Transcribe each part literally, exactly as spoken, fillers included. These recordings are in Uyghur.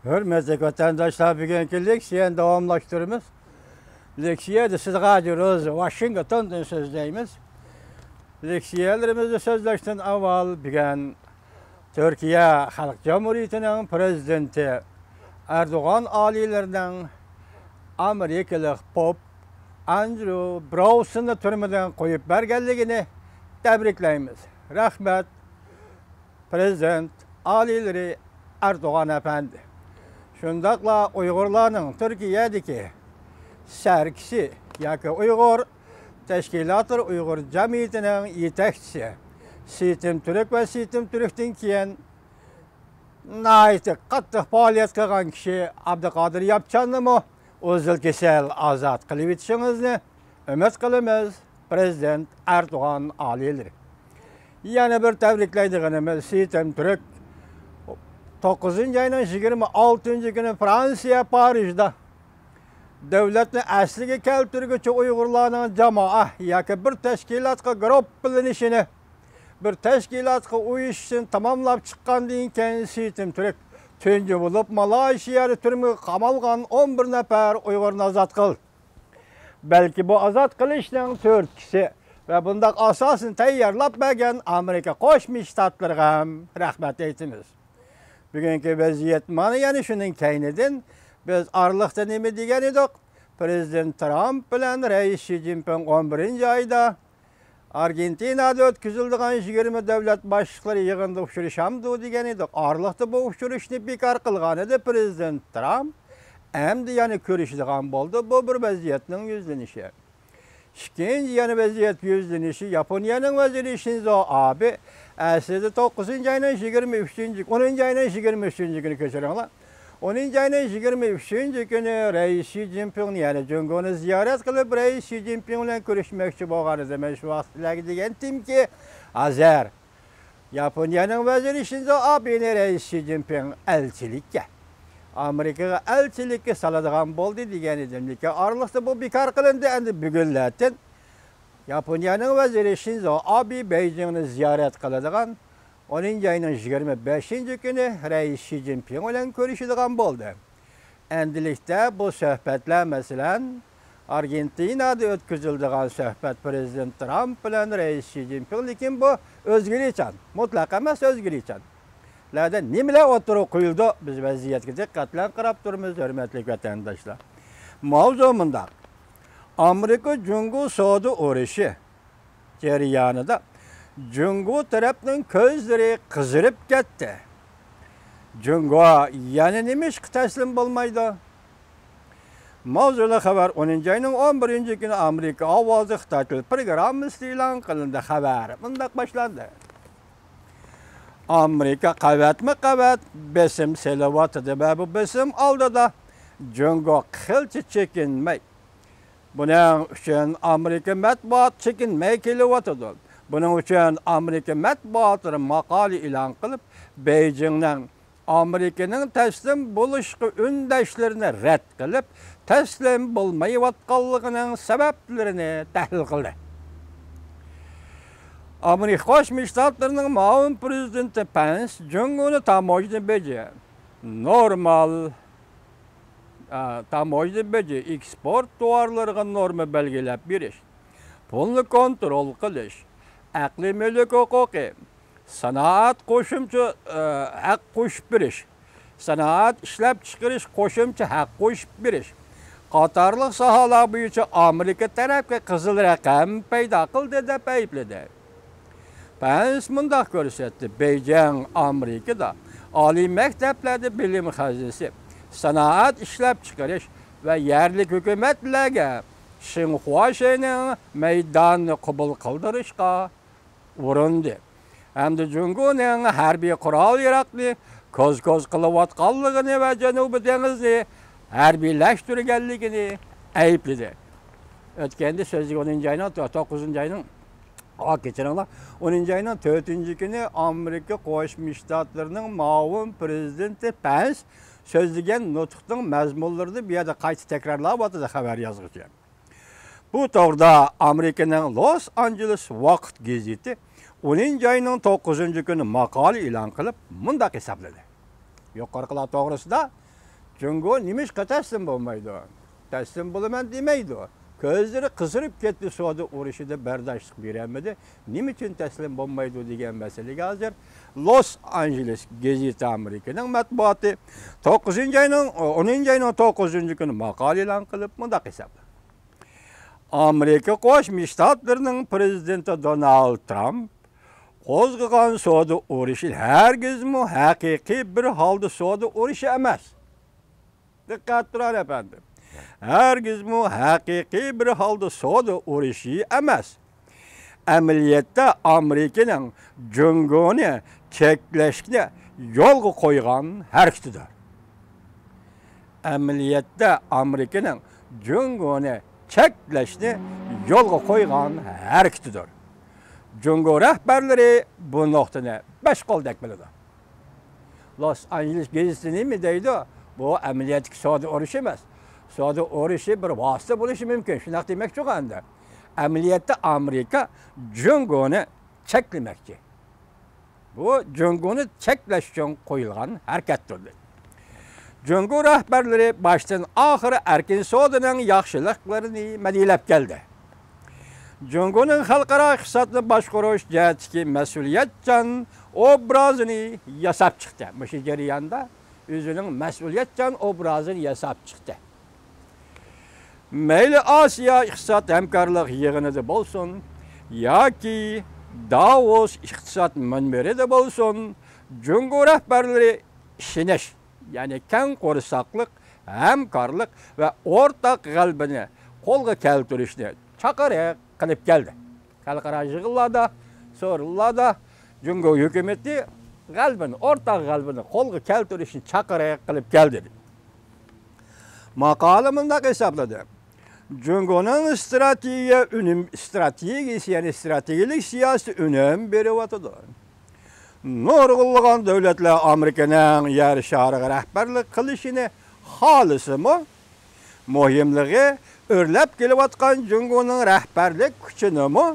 ھۆرمەتلىك ۋەتەنداشلار، بۈگۈنكى لېكسىيەنى داۋاملاشتۇرىمىز. لېكسىيەدە سىزگە ھازىر ئۆز ۋاشىنگتوندىن سۆزلەيمىز. لېكسىيەلىرىمىزنى سۆزلەشتىن ئاۋۋال بۈگۈن تۈركىيە خەلق جۇمھۇرىيىتىنىڭ پىرېزىدېنتى ئەردوغان ئالىيلىرىنىڭ ئامېرىكىلىق پوپ ئاندرېو براۋسوننى تۈرمىدىن قويۇپ بەرگەنلىكىنى تەبرىكلەيمىز. رەھمەت، پىرېزىدېنت ئالىيلىرى ئەردوغان ئەپەندى. شۇنداقلا ئۇيغۇرلارنىڭ تۈركىيەدىكى سەركىسى ياكى ئۇيغۇر تەشكىلاتلىرى ئۇيغۇر جەمئىيىتىنىڭ يېتەكچىسى سېيتىم تۈرك ۋە سېيتىم تۈركتىن كېيىن ناھايىتى قاتتىق پائالىيەت قىلغان كىشى ئابدۇقادىر ياپچاننىمۇ ئۇزۇل كېسەل ئازاد قىلىۋېتىشىڭىزنى ئۈمىد قىلىمىز، پىرېزىدېنت ئەردوغان ئالىيلىرى. يەنە بىر تەبرىكلەيدىغىنىمىز، سېيتىم تۈرك توققۇزىنچى ئاينىڭ يىگىرمە ئالتىنچى كۈنى فرانسىيە پارىژدا دۆلەتنى ئەسلىگە كەلتۈرگۈچى ئۇيغۇرلارنىڭ جامائە ياكى بىر تەشكىلاتقا گۇرۇپپىلىنىشىنى، بىر تەشكىلاتقا ئۇيۇشۇشنى تاماملاپ چىققاندىن كېيىن، سېيتىم تۈرك تۇنجى بولۇپ مالايشىيەدە تۈرمىگە قامالغان ئون بىر نەپەر ئۇيغۇرنى ئازاد قىلدى. بەلكى بۇ ئازاد قىلىشنىڭ تۈرتكىسى ۋە بۇنداق ئاساسنى تەييارلاپ بەرگەن ئامېرىكا قوشما شتاتلىرىغا ھەم رەھمەت ئېيتىمىز. بۈگۈنكى ۋەزىيەت مانا يەنە شۇنىڭ كەينىدىن. بىز ئارىلىقتا نېمە دېگەن ئىدۇق؟ پىرېزىدېنت ترامپ بىلەن رەئىس شى جىنپىڭ ئون بىرىنچى ئايدا ئارگېنتىنادا ئۆتكۈزۈلىدىغان يىگىرمە دۆلەت باشلىقلىرى يىغىنىدا ئۇچرىشامدۇ دېگەن ئىدۇق. ئارىلىقتا بۇ ئۇچرىشىشنى بىكار قىلغان ئىدى پىرېزىدېنت ترامپ. ئەمدى يەنە كۆرۈشىدىغان بولدى. بۇ بىر ۋەزىيەتنىڭ يۈزلىنىشى. ئىككىنچى يەنە ۋەزىيەت يۈزلىنىشى، ياپونىيەنىڭ ۋەزىرى شىنزو ئابې ئەسلىدە توققۇزىنچى ئاينىڭ يىگىرمە ئۈچىنچى، ئونىنچى ئاينىڭ يىگىرمە ئۈچىنچى كۈنى، كەچۈرۈڭلار، ئونىنچى ئاينىڭ يىگىرمە ئۈچىنچى كۈنى رەئىس شى جىنپىڭنى، يەنى جۇڭگونى زىيارەت قىلىپ، رەئىس شى جىنپىڭ بىلەن كۆرۈشمەكچى بولغان ئىدى. مەن شۇ ۋاقىت سىلەرگە دېگەنتىمكى، ھازىر ياپونىيەنىڭ ۋەزىرى شىنزو ئابېنى رەئىس شى جىنپىڭ ئەلچىلىككە، ئامېرىكىغا ئەلچىلىككە سالىدىغان بولدى دېگەن ئىدىم. لېكىن ئارىلىقتا بۇ بىكار قىلىندى. ئەمدى بۈگۈنلەتىن ياپونىيەنىڭ ۋەزىرى شىنزو ئابې بېيجىڭنى زىيارەت قىلىدىغان، ئونىنچى ئاينىڭ يىگىرمە بەشىنچى كۈنى رەئىس شى جىنپىڭ بىلەن كۆرۈشىدىغان بولدى. ئەمدىلىكتە بۇ سۆھبەتلەر، مەسىلەن، ئارگېنتىنادا ئۆتكۈزۈلىدىغان سۆھبەت پىرېزىدېنت ترامپ بىلەن رەئىس شى جىنپىڭ، لېكىن بۇ ئۆزگىچە، مۇتلەق ئەمەس، ئۆزگىچە. لەردە نېمىلەر ئوتتۇرىغا قويۇلىدۇ؟ بىز ۋەزىيەتكە دىققەت بىلەن قاراپ تۇرىمىز، ھۆرمەتلىك ۋەتەنداشلار. ماۋزۇ مۇنداق. ئامېرىكا جۇڭگو سودا ئۇرۇشى جەريانىدا جۇڭگو تەرەپنىڭ كۆزلىرى قىزىرىپ كەتتى. جۇڭگو يەنە نېمىشقا تەسلىم بولمايدۇ؟ ماۋزۇلۇق خەۋەر ئونىنچى ئاينىڭ ئون بىرىنچى كۈنى ئامېرىكا ئاۋازى خىتاي تىل پروگراممىسىدا ئېلان قىلىندى. خەۋەر مۇنداق باشلاندى. ئامېرىكا قەۋەتمۇ قەۋەت بېسىم سېلىۋاتىدۇ ۋە بۇ بېسىم ئالدىدا جۇڭگو قىلچە چېكىنمەي، بۇنىڭ ئۈچۈن ئامېرىكا مەتبۇئات چېكىنمەي كېلىۋاتىدۇ. بۇنىڭ ئۈچۈن ئامېرىكا مەتبۇئاتلىرى ماقالە ئېلان قىلىپ، بېيجىڭنىڭ ئامېرىكىنىڭ تەسلىم بولۇشقا ئۈندەشلىرىنى رەت قىلىپ، تەسلىم بولمايۋاتقانلىقىنىڭ سەۋەبلىرىنى تەھلىل قىلدى. ئامېرىكا قوشما شتاتلىرىنىڭ مۇئاۋىن پىرېزىدېنتى پەنس جۇڭگونى تاموژنا بېجى، نورمال، ئا، تاموژنا بېجى، ئېكسپورت تاۋارلىرىغا نورما بەلگىلەپ بېرىش، پۇلنى كونترول قىلىش، ئەقلىي مۈلۈك ھوقۇقى، سانائەت قوشۇمچە، ئا، ھەق قوشۇپ بېرىش، سانائەت ئىشلەپچىقىرىش قوشۇمچە ھەق قوشۇپ بېرىش قاتارلىق ساھەلەر بويىچە ئامېرىكا تەرەپكە قىزىل رەقەم پەيدا قىلدى دەپ ئەيىبلىدى. پەنس مۇنداق كۆرسەتتى، بېيجىڭ ئامېرىكىدا ئالىي مەكتەپلەردە بىلىم خەزنىسى، سانائەت ئىشلەپچىقىرىش ۋە يەرلىك ھۆكۈمەتلەرگە شىنخۇا شىنىڭ مەيدانىنى قوبۇل قىلدۇرۇشقا ئۇرۇندى ھەمدە جۇڭگونىڭ ھەربىي قورال-ياراغنى كوز-كوز قىلىۋاتقانلىقىنى ۋە جەنۇبىي دېڭىزنى ھەربىيلەشتۈرگەنلىكىنى ئەيىبلىدى. ئۆتكەندە سۆزلىگەن ئونىنچى ئاينىڭ، توققۇزىنچى ئاينىڭ، ئا، كەچۈرۈڭلار، ئونىنچى ئاينىڭ تۆتىنچى كۈنى ئامېرىكا قوشما شتاتلىرىنىڭ مۇئاۋىن پىرېزىدېنتى پەنس سۆزلىگەن نۇتۇقنىڭ مەزمۇنلىرىنى بۇ يەردە قايتا تەكرارلاۋاتىدۇ خەۋەر يازغۇچى. بۇ توغرىدا ئامېرىكىنىڭ لوس ئانژېلېس ۋاقىت گېزىتى ئونىنچى ئاينىڭ توققۇزىنچى كۈنى ماقالە ئېلان قىلىپ، مۇنداق ھېسابلىدى. يۇقىرىقىلار توغرىسىدا جۇڭگو نېمىشقا تەسلىم بولمايدۇ؟ تەسلىم بولىمەن دېمەيدۇ. كۆزلىرى قىزىرىپ كەتتى، سودا ئۇرۇشىدا بەرداشلىق بېرەلمىدى. نېمە ئۈچۈن تەسلىم بولمايدۇ دېگەن مەسىلىگە ھازىر لوس ئانژېلېس گېزىتى، ئامېرىكىنىڭ مەتبۇئاتى، توققۇزىنچى ئاينىڭ، ئونىنچى ئاينىڭ توققۇزىنچى كۈنى ماقالە ئېلان قىلىپ، مۇنداق ھېسابلىدى: ئامېرىكا قوشما شتاتلىرىنىڭ پىرېزىدېنتى دونالد ترامپ قوزغىغان سودا ئۇرۇشى ھەرگىزمۇ ھەقىقىي بىر ھالدا سودا ئۇرۇشى ئەمەس. دىققەت تۇرار ئەپەندىم. ھەرگىزمۇ ھەقىقىي بىر ھالدا سودا ئۇرۇشى ئەمەس. ئەمەلىيەتتە ئامېرىكىنىڭ جۇڭگونى چەكلەشنى يولغا قويغان ھەرىكىتىدۇر. ئەمەلىيەتتە ئامېرىكىنىڭ جۇڭگونى چەكلەشنى يولغا قويغان ھەرىكىتىدۇر. جۇڭگو رەھبەرلىرى بۇ نۇقتىنى بەش قولدەك بىلىدۇ. لوس ئانژېلېس گېزىتى نېمە دەيدۇ؟ بۇ ئەمەلىيەتتىكى سودا ئۇرۇشى ئەمەس. سودا ئۇرۇشى بىر ۋاسىتە بولۇشى مۇمكىن. شۇنداق دېمەكچىغۇ ئەمدى. ئەمەلىيەتتە ئامېرىكا جۇڭگونى چەكلىمەكچى. بۇ جۇڭگونى چەكلەش ئۈچۈن قويۇلغان ھەرىكەتتۇر. جۇڭگو رەھبەرلىرى باشتىن ئاخىر ئەركىن سودىنىڭ ياخشىلىقلىرىنى مەدھىيەلەپ كەلدى. جۇڭگونىڭ خەلقئارا ئىقتىسادنى باشقۇرۇش جەھەتتىكى مەسئۇلىيەتچان ئوبرازىنى ياساپ چىقتى. مۇشۇ جەرياندا ئۆزىنىڭ مەسئۇلىيەتچان ئوبرازىنى ياساپ چىقتى. مەيلى ئاسىيا ئىقتىساد ھەمكارلىق يىغىنىدا بولسۇن ياكى داۋوس ئىقتىساد مۇنبىرىدە بولسۇن، جۇڭگو رەھبەرلىرى ئىشىنىش، يەنى كەڭ قورساقلىق، ھەمكارلىق ۋە ئورتاق غەلىبىنى قولغا كەلتۈرۈشنى چاقىرىق قىلىپ كەلدى. خەلقئارا يىغىنلاردا، سورۇنلاردا جۇڭگو ھۆكۈمىتى غەلىبىنى، ئورتاق غەلىبىنى قولغا كەلتۈرۈشنى چاقىرىق قىلىپ كەلدى. ماقالە مۇنداق ھېسابلىدى: جۇڭگونىڭ ئىستراتېگىيە ئۈنۈم، ئىستراتېگىيىسى، يەنى ئىستراتېگىيەلىك سىياسىتى ئۈنۈم بېرىۋاتىدۇ. نۇرغۇنلىغان دۆلەتلەر ئامېرىكىنىڭ يەر شارىغا رەھبەرلىك قىلىشىنى خالىسىمۇ، مۇھىملىقى ئۆرلەپ كېلىۋاتقان جۇڭگونىڭ رەھبەرلىك كۈچىنىمۇ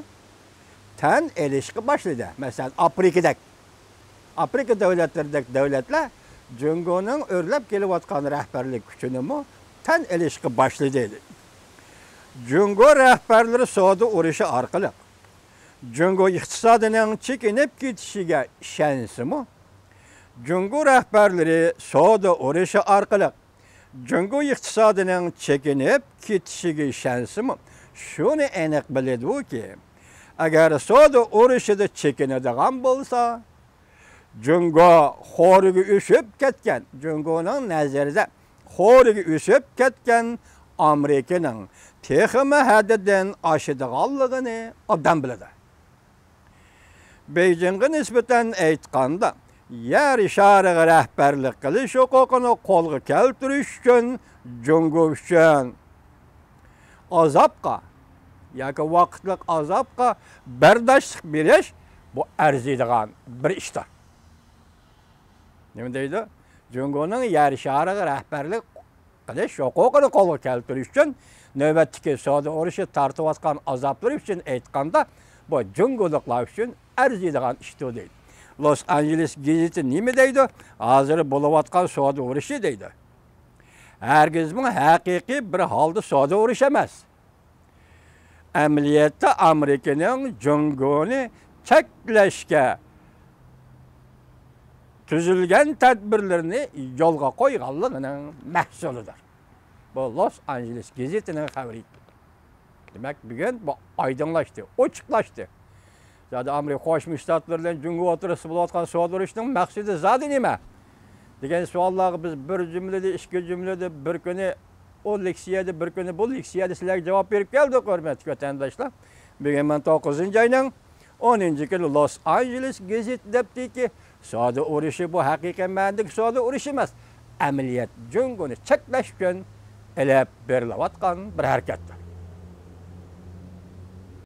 تەن ئېلىشقا باشلىدى. مەسىلەن، ئافرىكىدەك، ئافرىكا دۆلەتلىرىدەك دۆلەتلەر جۇڭگونىڭ ئۆرلەپ كېلىۋاتقان رەھبەرلىك كۈچىنىمۇ تەن ئېلىشقا باشلىدى. جۇڭگو رەھبەرلىرى سودا ئۇرۇشى ئارقىلىق جۇڭگو ئىقتىسادىنىڭ چېكىنىپ كېتىشىگە ئىشەنسىمۇ، جۇڭگو رەھبەرلىرى سودا ئۇرۇشى ئارقىلىق جۇڭگو ئىقتىسادىنىڭ چېكىنىپ كېتىشىگە ئىشەنسىمۇ، شۇنى ئېنىق بىلىدۇكى، ئەگەر سودا ئۇرۇشىدا چېكىنىدىغان بولسا، جۇڭگو خورىكى ئۆسۈپ كەتكەن، جۇڭگونىڭ نەزىرىدە خورىكى ئۆسۈپ كەتكەن ئامېرىكىنىڭ تېخىمۇ ھەددىدىن ئاشىدىغانلىقىنى ئوبدان بىلىدۇ. بېيجىڭغا نىسبەتەن ئېيتقاندا، يەر شارىغا رەھبەرلىك قىلىش ھوقۇقىنى قولغا كەلتۈرۈش ئۈچۈن جۇڭگو ئۈچۈن ئازابقا ياكى ۋاقىتلىق ئازابقا بەرداشلىق بېرىش، بۇ ئەرزىيدىغان بىر ئىشتۇر. نېمە دەيدۇ؟ جۇڭگونىڭ يەر شارىغا رەھبەرلىك قىلىش ھوقۇقىنى قولغا كەلتۈرۈش ئۈچۈن، نۆۋەتتىكى سودا ئۇرۇشى تارتىۋاتقان ئازابلىرى ئۈچۈن ئېيتقاندا، بۇ جۇڭگولۇقلار ئۈچۈن ئەرزىيدىغان ئىشتۇر دەيدۇ. لوس ئانژېلېس گېزىتى نېمە دەيدۇ؟ ھازىر بولۇۋاتقان سودا ئۇرۇشى دەيدۇ، ھەرگىزمۇ ھەقىقىي بىر ھالدا سودا ئۇرۇشى ئەمەس. ئەمەلىيەتتە ئامېرىكىنىڭ جۇڭگونى چەكلەشكە تۈزۈلگەن تەدبىرلىرىنى يولغا قويغانلىقىنىڭ مەھسۇلىدۇر. بۇ لوس ئانژېلېس گېزىتىنىڭ خەۋىرى. دېمەك، بۈگۈن بۇ ئايدىڭلاشتى، ئوچۇقلاشتى. زادى ئامېرىكا قوشما شتاتلىرى بىلەن جۇڭگو ئوتتۇرىسىدا بولۇۋاتقان سودا ئۇرۇشىنىڭ مەقسىتى زادى نېمە؟ دېگەن سوئاللارغا بىز بىر جۈملىدە، ئىككى جۈملىدە، بىر كۈنى ئۇ لېكسىيەدە، بىر كۈنى بۇ لېكسىيەدە سىلەرگە جاۋاب بېرىپ كەلدۇق، ھۆرمەتلىك ۋەتەنداشلار. بۈگۈن مانا توققۇزىنچى ئاينىڭ ئونىنچى كۈنى لوس ئانژېلېس گېزىت دەپتىكى، سودا ئۇرۇشى بۇ ھەقىقىي مەنىدىكى سودا ئۇرۇشى ئەمەس. ئەمەلىيەت جۇڭگونى چەكلەش ئۈچۈن ئېلىپ بېرىلىۋاتقان بىر ھەرىكەتتۇر.